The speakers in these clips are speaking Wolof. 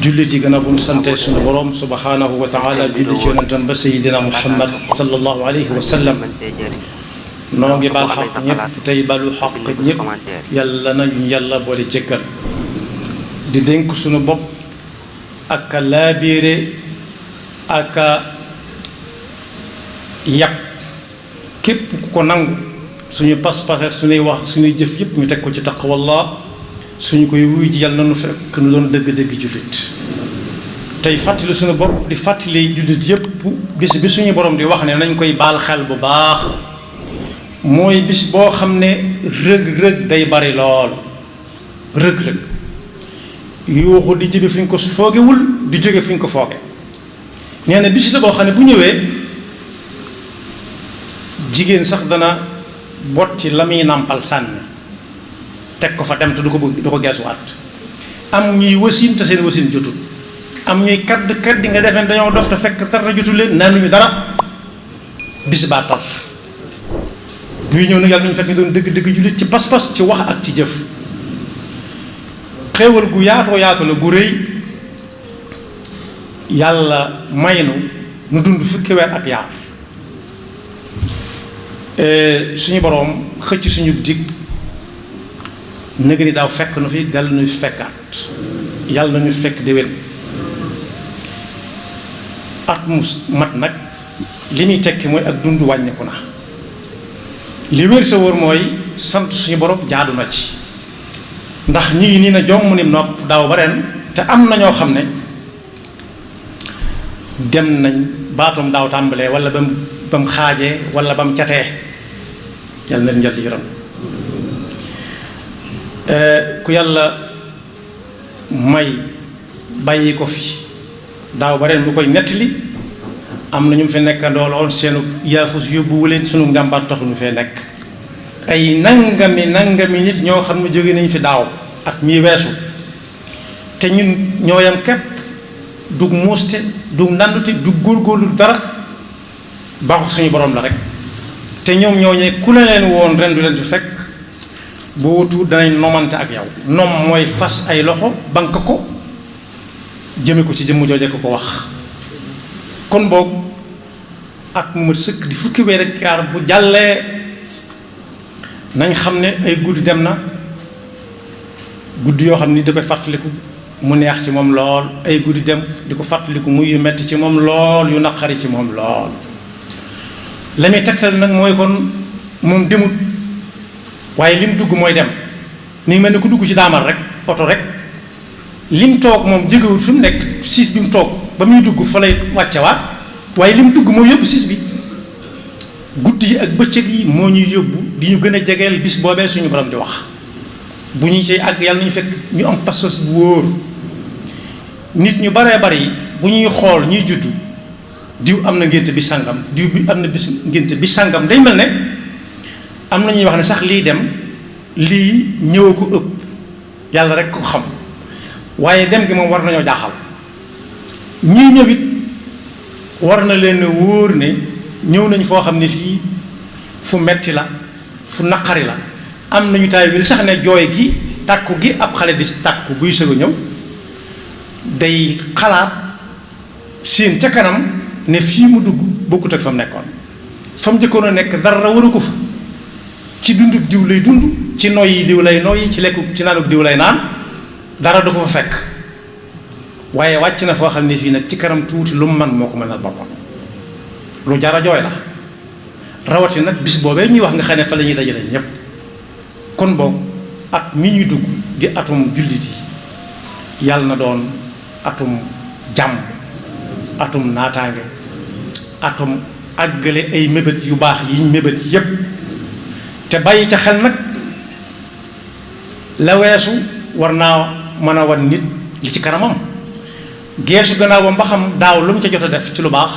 jullit yi gën a bu ñu sante suñu borom subhanahu wa taala julli ci yonentam ba sayidina muhammad sallallahu alayhi wa sallam noo ngi baal xaq ñëpp tey balu xaq ñëpp yàlla nañu yàlla boole jéggal di dénk suñu bopp ak a laabiire ak a yàpp képp ku ko nangu suñu pas-pas ak suñuy wax suñuy jëf yëpp ñu teg ko ci taqwallah suñu koy wuy ji yàlla na nu fekk nu doon dëgg-dëgg jullit tey fàttali suñu bopp di fàttali jullit yëpp bis bi suñu borom di wax ne nañ koy baal xel bu baax mooy bis boo xam ne rëg-rëg day bari lool rëg-rëg yuuxu di jibe fi ñu ko foogewul di jóge fi ñu ko fooge nee na bis la boo xam ne bu ñëwee jigéen sax dana bot ci la muy nàmpal sànni teg ko fa dem te du ko geesuwaat am ñuy wasin te seen wasin jotul am ñuy kadd di nga defee dañoo dof te fekk dara jotul leen naanuñu dara bis baa tar buy ñëw nag yàlla nañu fekk ñu doon dëgg-dëgg jullit ci pas-pas ci wax ak ci jëf xéewal gu yaatoo yaatu la gu rëy yàlla may nu dund fukki weer ak yaar suñu boroom xëcc suñu dig nëg ni daaw fekk nu fi dal nuy fekkaat yàlla na ñu fekk déwén at mu mat nag li muy tekki mooy ak dund wàññeeku na li wér sa wóor mooy sant suñu borom jaadu na ci ndax ñi ngi nii na jomm ni nopp daaw ba ren te am na ñoo xam ne dem nañ baatum daaw tàmbalee wala ba mu xaajee wala ba mu catee yàlla na njël yaram ku yàlla may bàyyi ko fi daaw ba ren mu koy nettali am na ñu fi nekkandooloon seenu yaafus yóbbuwu leen sunu njàmbaar taxu ñu fee nekk ay nangami nit ñoo xam ne jóge nañ fi daaw ak mii weesu te ñun ñoo yam képp dug muuste dug ndandute dug góorgóorlu dara baaxu suñu borom la rek te ñoom ñooñee ku ne leen woon ren du leen fi fekk boo wutu danañ nomante ak yow nom mooy fas ay loxo bank ko jëme ko ci jëmm jooje ko wax kon boog ak mu mat sëkk di fukki weer ak yaar bu jàllee nañ xam ne ay guddi dem na guddi yoo xam ni da koy fàttaliku mu neex ci moom lool ay guddi dem di ko fàttaliku muy yu metti ci moom lool yu naqari ci moom lool la muy tegtal nag mooy kon moom demut waaye lim dugg mooy dem ni mel ni ku dugg ci daamal rek oto rek lim toog moom jógewut fi mu nekk siis bi mu toog ba muy dugg fa lay wàccewaat waaye lim dugg mooy yóbbu siis bi guddi yi ak bëccëg yi moo ñuy yóbbu di ñu gën a jegeel bis boobee suñu borom di wax bu ñu ci àgg yàlla nañu fekk ñu am pas-pas bu wóor nit ñu baree bari bu ñuy xool ñuy juddu diw am na ngénte bi sàngam diw bi am na bis ngénte bi sàngam day mel ne am na ñuy wax ne sax lii dem lii ñëw ko ëpp yàlla rek ko xam waaye dem gi moom war nañoo jaaxal ñii ñëwit war na leen wóor ne ñëw nañ foo xam ne fii fu metti la fu naqari la am nañu taay bi sax ne jooy gi tàkku gi ab xale di tàkku buy sëg a ñëw day xalaat seen ca kanam ne fii mu dugg bokkut ak fa mu nekkoon fa mu njëkkoon a nekk dara waru ko fa ci dunduk diw lay dund ci noyyi diw lay noyyi ci lekku ci naanuk diw lay naan dara du ko fa fekk waaye wàcc na foo xam ne fii nag ci kanam tuuti lu mu man moo ko mënal boppam lu jara jooy la rawati nag bis boobee ñuy wax nga xam ne fa la ñuy dajale ñépp kon boog at mi ñuy dugg di atum jullit yi yàlla na doon atum jàmm atum naataange atum àggale ay mébét yu baax yi ñu mébét yépp te bàyyi ca xel nag la weesu war naa mën a wan nit li ci kanamam geesu gannaawam ba xam daaw lu mu ca jot a def ci lu baax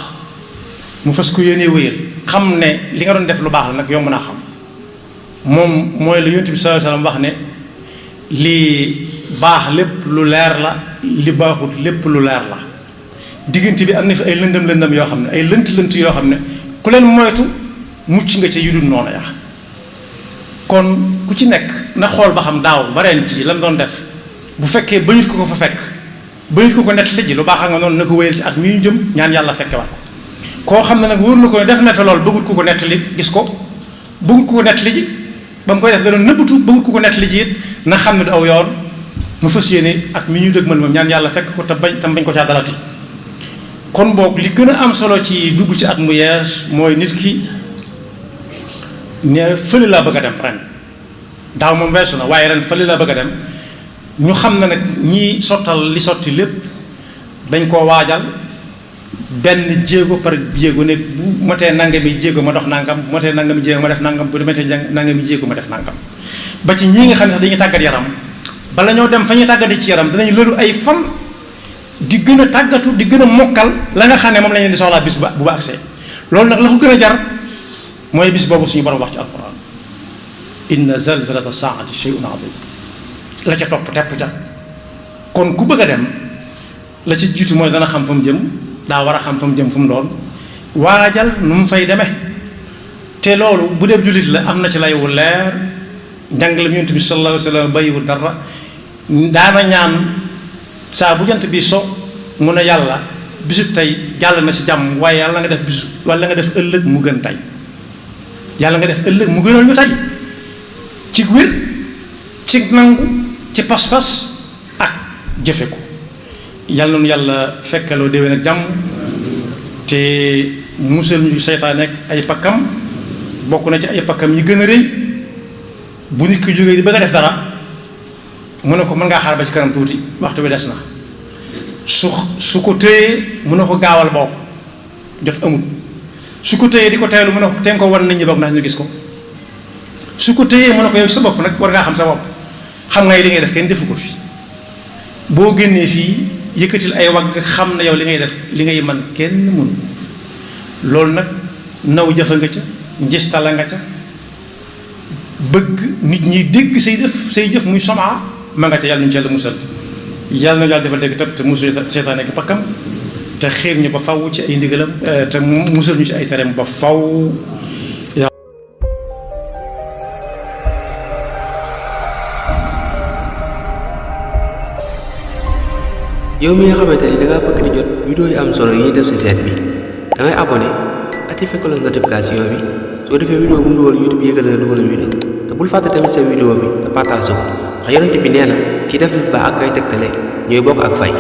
mu fas ko yéenee wéyal xam ne li nga doon def lu baax la nag yomb naa xam moom mooy la Yonent bi sallallahu alayhi wasallam wax ne li baax lépp lu leer la li baaxut lépp lu leer la diggante bi am na fi ay lëndëm yoo xam ne ay lënt yoo xam ne ku leen moytu mucc nga ca yudul noonu ya kon ku ci nekk na xool ba xam daaw ba ren ci la mu doon def bu fekkee bañut ko fa fekk ba nit ko nettali ji lu baax nga noonu na ko wéyal ci at mi ñu jëm ñaan yàlla fekke wat ko koo xam ne nag wóor na ko ne def na fe lool bëggut ko nettali gis ko bëggut ko nettali ji ba mu koy def da doon nëbbatu bëggut ko nettali ji it na xam ne du aw yoon mu fas yéene at mi ñu dëgmal moom ñaan yàlla fekk ko te bañ ko caa dalati kon boog li gën a am solo ci dugg ci at mu yees mooy nit ki ne fële laa bëgg a dem ren daaw moom weesu na waaye ren fële laa bëgg a dem ñu xam ne nag ñii sottal li sotti lépp dañ koo waajal benn jéego par jéego ne bu matee nangami jéego ma dox nangam bu matee nangami jéego ma def nangam bu matee nangami jéego ma def nangam ba ci ñii nga xam ne sax dañuy tàggat yaram bala ñoo dem fa ñuy tàggati ci yaram danañ lëlu ay fan di gën a tàggatu di gën a mokkal la nga xam ne moom la ñu di soxlaa bis bu ba agsee loolu nag la ko gën a jar mooy bis boobu suñu borom wax ci alquran inna zalzalata saati shay'un azim la ca topp tepp ca kon ku bëgg a dem la ci jiitu mooy dana xam fa mu jëm daa war a xam fa mu jëm fu mu doon waajal nu mu fay demee te loolu bu dee jullit la am na ci lay wu leer njàngale Yonent bi sallallahu alayhi wa sallam bàyyiwul dara daana ñaan saa bu jant bi so mun a yàlla bisu tey jàll na ci jàmm waaye yàlla nga def bisu wala nga def ëllëg mu gën tey yàlla nga def ëllëg mu gënal ñu tey ci wér ci nangu ci pas-pas ak jëfe ko yàlla noonu yàlla fekkaloo déwén ak jàmm te musal ñu seytaane ak ay pakkam bokk na ci ay pakkam yi gën a rëy bu nit ki jógee di bëgg a def dara mu ne ko mën ngaa xaar ba ci kanam tuuti waxtu bi des na su ko téyee mu ne ko gaawal boog jot amut su ko téyee di ko teelu mu ne ko teen ko war nit ñi boog ndax ñu gis ko su ko téyee mu ne ko yow sa bopp nag war ngaa xam sa bopp xam nga li ngay def kenn defu ko fi boo génnee fii yëkkatil ay wagg xam ne yow li ngay def li ngay man kenn mënu loolu nag naw jëfa nga ca njistala nga ca bëgg nit ñi dégg say jëf muy somaa ma nga ca yàlla ñu ci yàlla musal yàlla na yàlla defal dégg tëb te musul seytaane ak pakkam te xiir ñu ba faw ci ay ndigalam te musal ñu ci ay tereem ba faw yow mi nga xamante ni dangaa bëgg di jot vidéo yi am solo yi ñuy def ci site bi dangay abonné activé cloche notification bi soo defee vidéo bu mu dugal YouTube yëgal na dugal na vidéo te bul fàtte tamit sa vidéo bi te partage ko ndax yonent bi nee na ci def lu baax ak ay tegtale ñooy bokk ak fay